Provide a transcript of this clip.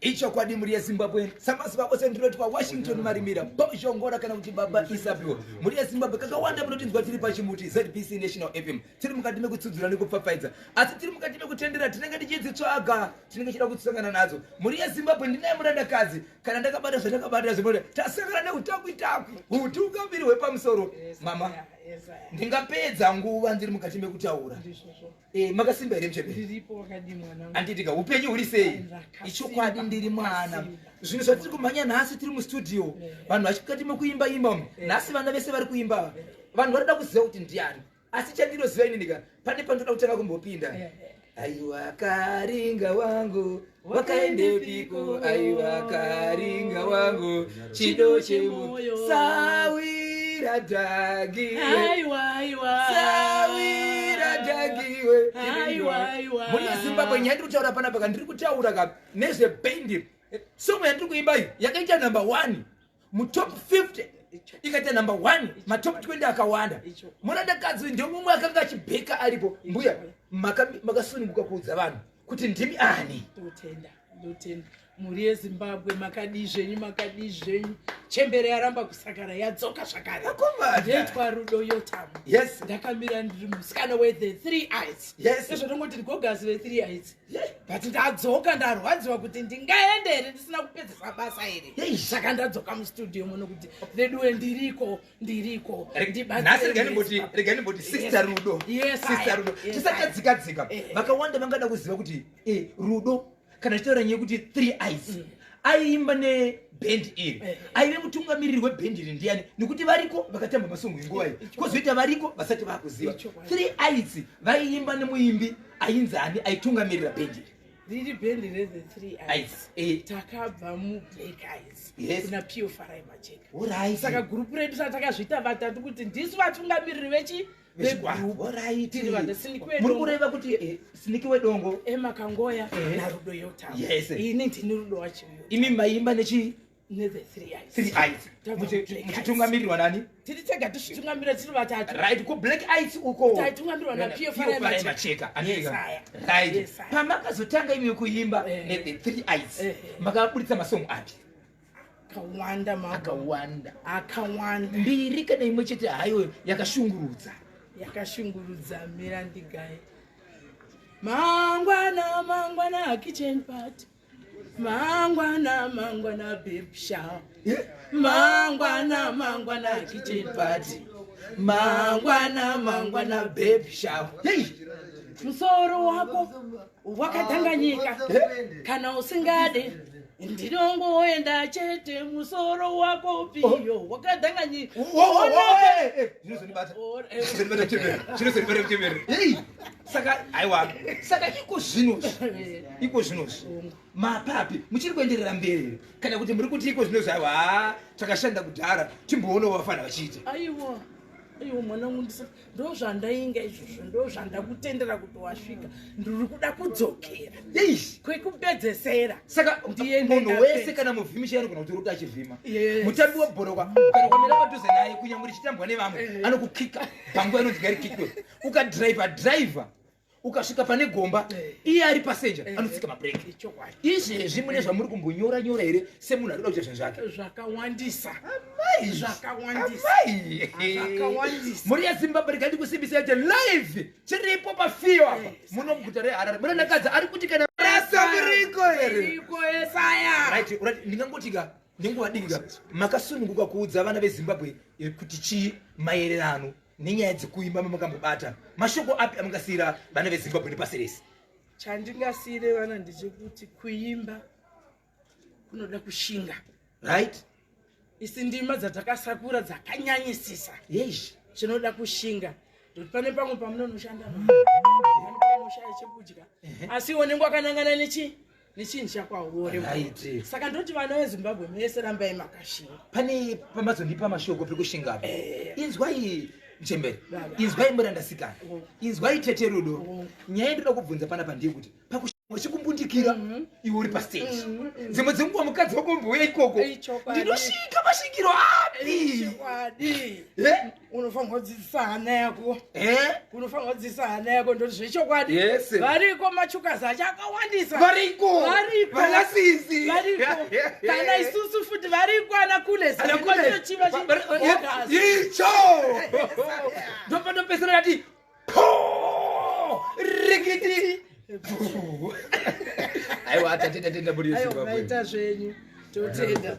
Ichokwadi mhuri yeZimbabwe, samazuva ose ndinoti kwaWashington Marimira, Bozhongora kana kuti Baba Isabel. Mhuri yeZimbabwe kakawanda munotinzwa tiri pachimuti ZBC National FM. Tiri mukati mekutsudzura nekupfapfaidza, asi tiri mukati mekutendera tinenge tichidzitsvaga, tinenge tichida kusangana nadzo. Mhuri yeZimbabwe ndinaye murandakadzi, kana ndakabata zvandakabata zvimwe tasangana neutakwi takwi, hutungamiri hwepamusoro. Mama, ndingapedza nguva ndiri mukati mekutaura. Eh, makasimba here muchembere? Ndiripo wakadii mwana? Anditika upenyu huri sei? Ichokwadi ndiri mwana. Zvinhu zvatiri kumhanya nhasi tiri mustudio. Eh. Vanhu vachikati mekuimba imba umu. Eh. Nhasi vana vese vari kuimba. Vanhu varikuda kuziva kuti ndiani. Asi chandinoziva ini ndika pane pandoda kutanga kumbopinda. Aiwa karinga wangu wakaendepiko aiwa karinga wangu chido chemoyo sawira dhagi sawira dhagiwe mhuri yezimbabwe nyaya ndiri kutaura panapa ka ndiri kutaura ka nezvebhendi song yandiri kuimba iyi yakaita number one mutop 50 ikaita number one matop 20 akawanda murandakadzi ndomumwe akanga achibheka aripo mbuya makasununguka kuudza vanhu kuti ndimi ani ndotenda ndotenda mhuri yezimbabwe makadii zvenyu makadii zvenyu chembere yaramba kusakara yadzoka zvakare ndoitwa rudo yotamu yes ndakamira ndiri musikana wethe three eyes yes izvo tongoti ndigogazi vethree eyes but ndadzoka ndarwadziwa kuti ndingaende here ndisina kupedzisa basa here saka ndadzoka mustudio muno kuti veduwe ndiriko ndiriko nhasi regai ndimboti sister rudo sister rudo tisati tadzika dzika eh. vakawanda vangada kuziva kuti eh, rudo kana tichitaura nyaya yekuti three eyes mm. aiimba nebhendi iri eh. aive mutungamiriri webhendi iri ndiyani nekuti variko vakatamba masongo enguva iyo kwozoita variko vasati vakuziva three eyes vaiimba nemuimbi ainzi ani aitungamirira bhendi iri riri bhendi rethe three eyes eh. takabva mublack eyes kuna pio farai macheka saka gurupu redu satakazviita vatatu kuti ndisu vatungamiriri vechi muri kureva kuti eh, siniki wedongo emakangoya eh. narudo yotaini ndini rudo wacho imi maimba nechi nethe three eyes three eyes muchitungamirirwa nani tiri tega tichitungamira tiri vatatu right ku black eyes uko taitungamirwa na Pio Farai Macheka right pamakazotanga imi kuimba eh. nethe three eyes eh. makaburitsa masong api akawanda akawanda akawanda mbiri kana imwe chete hayo yakashungurudza yakashungurudza mira ndigaye mangwana mangwana kitchen party mangwana mangwana babe shower eh? mangwana mangwana kitchen party mangwana mangwana babe shower hey! musoro wako wakadhanganyika eh? kana usingade ndinongoenda chete musoro wako piyo oh. wakadhanganyika saka aiwa saka iko zvinozvi iko zvinozvi mapapi muchiri kuenderera mberi kana kuti muri kuti iko zvinozvi aiwa haa takashanda kudhara timboonawo vafana vachiita aiwa aiwa mwana wangu ndozvandainga izvozvo ndozvandakutendera kuti wasvika ndiri kuda kudzokera kwekupedzesera saka munhu wese kana muvhimi chaiye anogona kuti achivhima mutambi webhoro kana ukamira padhuze naye kunyange richitambwa nevamwe eh. anokukika panguva inonzi garikikwe ukadriver driver ukasvika pane gomba eh. iye ari passenger eh. anotsika mabreki izvezvi mune zvamuri kumbonyora nyora here semunhu ari kuda kuita zvinhu zvake zvakawandisa mhuri yezimbabwe rega ndikusimbisa kuti live chiripo pafiyo apa eh, muno muguta reharare murandakadzi ari kuti kana rasa muriko here ndingangotika nenguva diki ka makasununguka kuudza vana vezimbabwe kuti chii maererano nenyaya dzekuimba mamakambobata mashoko api amungasiira vana vezimbabwe nepasi rese chandingasiire vana ndechekuti kuimba kunoda kushinga right isi ndima dzatakasakura dzakanyanyisisa yes chinoda kushinga ndokuti pane pamwe pamunonoshanda pamunoshaya chekudya asi iwe unenge wakanangana nechi nechinhu chakwauri right. saka ndoti vana vezimbabwe mese rambai makashinga pane pamazondipa mashoko pekushinga apa eh. inzwai mchembere inzwai murandasikana oh. inzwai tete rudo oh. nyaya ndinoda kubvunza panapa ndeyekuti Uchikumbundikira iwe uri pastage. Dzimwe dzenguva mukadzi wako mbouya ikoko. Ichokwadi. Ndinosvika masvikiro api? Chokwadi. Eh? Unofanirwa kudzidzisa hana yako. Eh? Unofanirwa kudzidzisa hana yako, ndoti zvechokwadi. Yes. Variko machukazi acho akawandisa. Variko. Variko. Vanasisi. Variko. Kana isusu futi variko, ana kule. Ana kule. Chiva. Icho ndopanopesera yati po rikiti. Aiwa, tatenda, tenda, buri Aiwa, yeZimbabwe. maita zvenyu, totenda.